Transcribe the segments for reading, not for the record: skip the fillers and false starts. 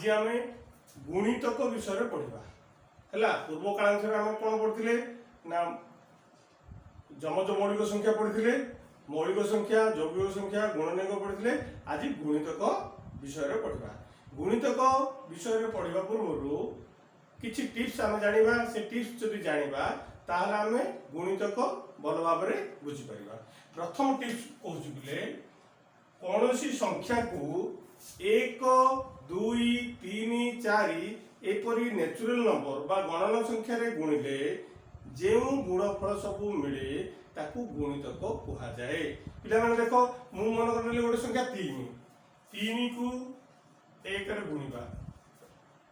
ଆଜି ଆମେ ଗୁଣିତକ ବିଷୟରେ ପଢ଼ିବା। ହେଲା, ପୂର୍ବ କାଳାଂଶରେ ଆମେ କ'ଣ ପଢ଼ିଥିଲେ ନା ଯମଜ ମୌଳିକ ସଂଖ୍ୟା ପଢ଼ିଥିଲେ, ମୌଳିକ ସଂଖ୍ୟା, ଯୌଗିକ ସଂଖ୍ୟା, ଗୁଣନୀୟକ ପଢ଼ିଥିଲେ। ଆଜି ଗୁଣିତକ ବିଷୟରେ ପଢ଼ିବା। ଗୁଣିତକ ବିଷୟରେ ପଢ଼ିବା ପୂର୍ବରୁ କିଛି ଟିପ୍ସ ଆମେ ଜାଣିବା। ସେ ଟିପ୍ସ ଯଦି ଜାଣିବା, ତାହେଲେ ଆମେ ଗୁଣିତକ ଭଲ ଭାବରେ ବୁଝିପାରିବା। ପ୍ରଥମ ଟିପ୍ସ କହୁଛି ବୋଲେ, କୌଣସି ସଂଖ୍ୟାକୁ 1, 2, 3, 4 ଏପରି ନ୍ୟାଚୁରାଲ ନମ୍ବର ବା ଗଣନ ସଂଖ୍ୟାରେ ଗୁଣିଲେ ଯେଉଁ ଗୁଣଫଳ ସବୁ ମିଳେ, ତାକୁ ଗୁଣିତକ କୁହାଯାଏ। ପିଲାମାନେ ଦେଖ, ମୁଁ ମନେ କରିନେଲି ଗୋଟେ ସଂଖ୍ୟା 3। 3କୁ 1ରେ ଗୁଣିବା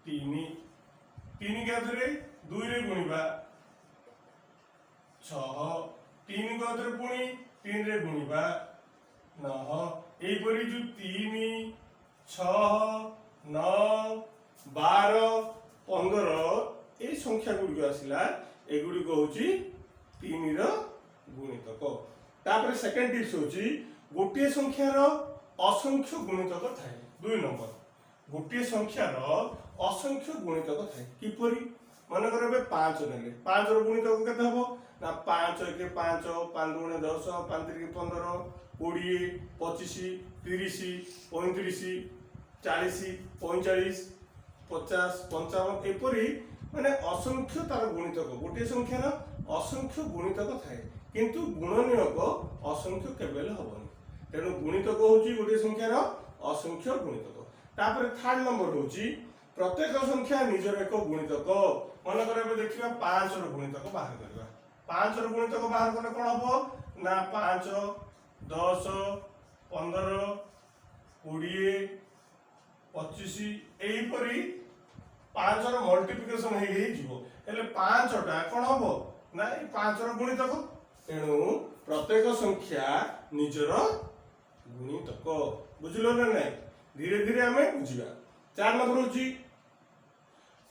3, 3କୁ ଆଉଥରେ 2ରେ ଗୁଣିବା 6, 3କୁ ଆଉଥରେ ପୁଣି 3ରେ ଗୁଣିବା 9। ଏହିପରି ଯୋଉ 3, 6, 9, 12, 15 ଏଇ ସଂଖ୍ୟା ଗୁଡ଼ିକ ଆସିଲା, ଏଗୁଡ଼ିକ ହଉଛି 3ର ଗୁଣିତକ। ତାପରେ ସେକେଣ୍ଡ ଟିପ୍ସ ହଉଛି, ଗୋଟିଏ ସଂଖ୍ୟାର ଅସଂଖ୍ୟ ଗୁଣିତକ ଥାଏ। 2 ନମ୍ବର, ଗୋଟିଏ ସଂଖ୍ୟାର ଅସଂଖ୍ୟ ଗୁଣିତକ ଥାଏ। କିପରି? ମନେକର ଏବେ 5 ନେଲେ, 5ର ଗୁଣିତକ କେତେ ହବ ନା 5 1 5, 5 ଦୁଗୁଣେ 10, 5 ତିରିକି 15, 20, 25, 30, 35, 40, 45, 50, 55, ଏପରି ମାନେ ଅସଂଖ୍ୟ ତାର ଗୁଣିତକ। ଗୋଟିଏ ସଂଖ୍ୟାର ଅସଂଖ୍ୟ ଗୁଣିତକ ଥାଏ, କିନ୍ତୁ ଗୁଣନୀୟକ ଅସଂଖ୍ୟ କେବେ ହେଲେ ହବନି। ତେଣୁ ଗୁଣିତକ ହଉଛି ଗୋଟିଏ ସଂଖ୍ୟାର ଅସଂଖ୍ୟ ଗୁଣିତକ। ତାପରେ ଥାର୍ଡ ନମ୍ବର ହଉଛି, ପ୍ରତ୍ୟେକ ସଂଖ୍ୟା ନିଜର ଏକ ଗୁଣିତକ। ମନେକର ଏବେ ଦେଖିବା, 5ର ଗୁଣିତକ ବାହାର କରିବା। 5ର ଗୁଣିତକ ବାହାର କଲେ କଣ ହବ ନା 5, 10, 15, 20, 25, ଏହିପରି 5ର ମଲ୍ଟିପ୍ଲିକେସନ ହେଇ ହେଇଯିବ। ହେଲେ 5ଟା କଣ ହବ ନା ଏଇ 5ର ଗୁଣିତକ। ତେଣୁ ପ୍ରତ୍ୟେକ ସଂଖ୍ୟା ନିଜର ଗୁଣିତକ। ବୁଝିଲ ନା ନାଇଁ? ଧୀରେ ଧୀରେ ଆମେ ବୁଝିବା। 4 ନମ୍ବର ହଉଛି,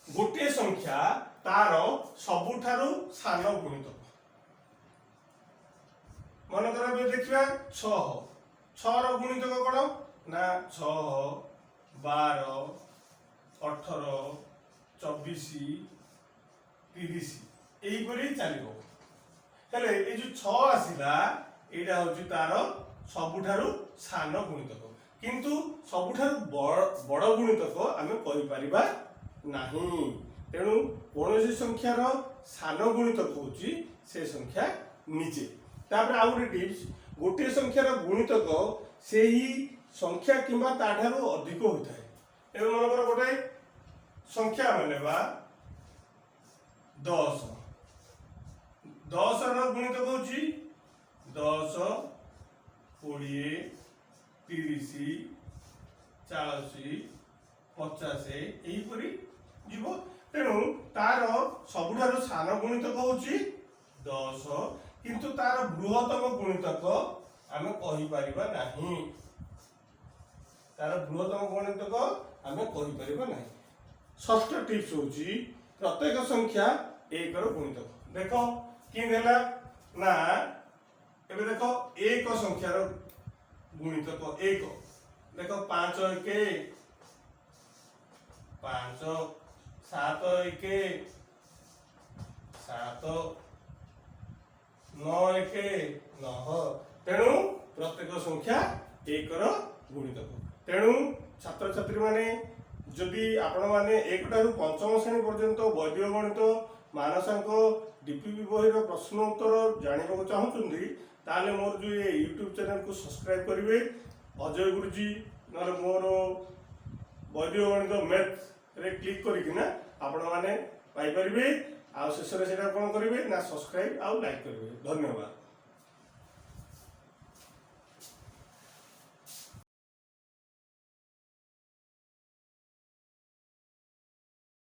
ଗୋଟିଏ ସଂଖ୍ୟା ତାର ସବୁଠାରୁ ସାନ ଗୁଣିତକ। ମନେକର ଏବେ ଦେଖିବା 6। 6ର ଗୁଣିତକ କଣ ନା 6, 12, 18, 24, 30, ଏହିପରି ଚାଲିବ। ହେଲେ ଏଇ ଯୋଉ 6 ଆସିଲା, ଏଇଟା ହଉଛି ତାର ସବୁଠାରୁ ସାନ ଗୁଣିତକ, କିନ୍ତୁ ସବୁଠାରୁ ବଡ ଗୁଣିତକ ଆମେ କହିପାରିବା ନାହିଁ। ତେଣୁ କୌଣସି ସଂଖ୍ୟାର ସାନ ଗୁଣିତକ ହଉଛି ସେ ସଂଖ୍ୟା ନିଜେ। ତାପରେ ଆଉ ଗୋଟେ ଟିପ୍ସ, ଗୋଟିଏ ସଂଖ୍ୟାର ଗୁଣିତକ ସେହି ସଂଖ୍ୟା କିମ୍ବା ତାଠାରୁ ଅଧିକ ହୋଇଥାଏ। ଏବେ ମନେକର ଗୋଟେ ସଂଖ୍ୟା ଆମେ ନେବା 10। 10ର ଗୁଣିତକ ହଉଛି 10, 20, 30, 40, 50, ଏହିପରି ଯିବ। ତେଣୁ ତାର ସବୁଠାରୁ ସାନ ଗୁଣିତକ ହଉଛି 10, କିନ୍ତୁ ତାର ବୃହତ୍ତମ ଗୁଣିତକ ଆମେ କହିପାରିବା ନାହିଁ। ତାର ବୃହତ୍ତମ ଗୁଣିତକ ଆମେ କହିପାରିବା ନାହିଁ। ଷଷ୍ଠ ଟିପ୍ସ ହଉଛି, ପ୍ରତ୍ୟେକ ସଂଖ୍ୟା 1ର ଗୁଣିତକ। ଦେଖ କେମିତି ହେଲା ନା, ଏବେ ଦେଖ, 1 ସଂଖ୍ୟାର ଗୁଣିତକ 1। ଦେଖ, 5 1 5, 7 1 7, 9 1 9। ତେଣୁ ପ୍ରତ୍ୟେକ ସଂଖ୍ୟା 1ର ଗୁଣିତକ। ତେଣୁ ଛାତ୍ରଛାତ୍ରୀମାନେ, ଯଦି ଆପଣମାନେ 1 ଠାରୁ ପଞ୍ଚମ ଶ୍ରେଣୀ ପର୍ଯ୍ୟନ୍ତ ବୈଦିକ ଗଣିତ ମାନସାଙ୍କ ଡିପିପି ବହିର ପ୍ରଶ୍ନ ଉତ୍ତର ଜାଣିବାକୁ ଚାହୁଁଛନ୍ତି, ତାହେଲେ ମୋର ଯେଉଁ ଏ ୟୁଟ୍ୟୁବ୍ ଚ୍ୟାନେଲକୁ ସବସ୍କ୍ରାଇବ୍ କରିବେ, ଅଜୟ ଗୁରୁଜୀ, ନହେଲେ ମୋର ବୈଦିକ ଗଣିତ ମ୍ୟାଥରେ କ୍ଲିକ୍ କରିକିନା ଆପଣମାନେ ପାଇପାରିବେ। ଆଉ ଶେଷରେ ସେଇଟା କ'ଣ କରିବେ ନା ସବସ୍କ୍ରାଇବ୍ ଆଉ ଲାଇକ୍ କରିବେ। ଧନ୍ୟବାଦ।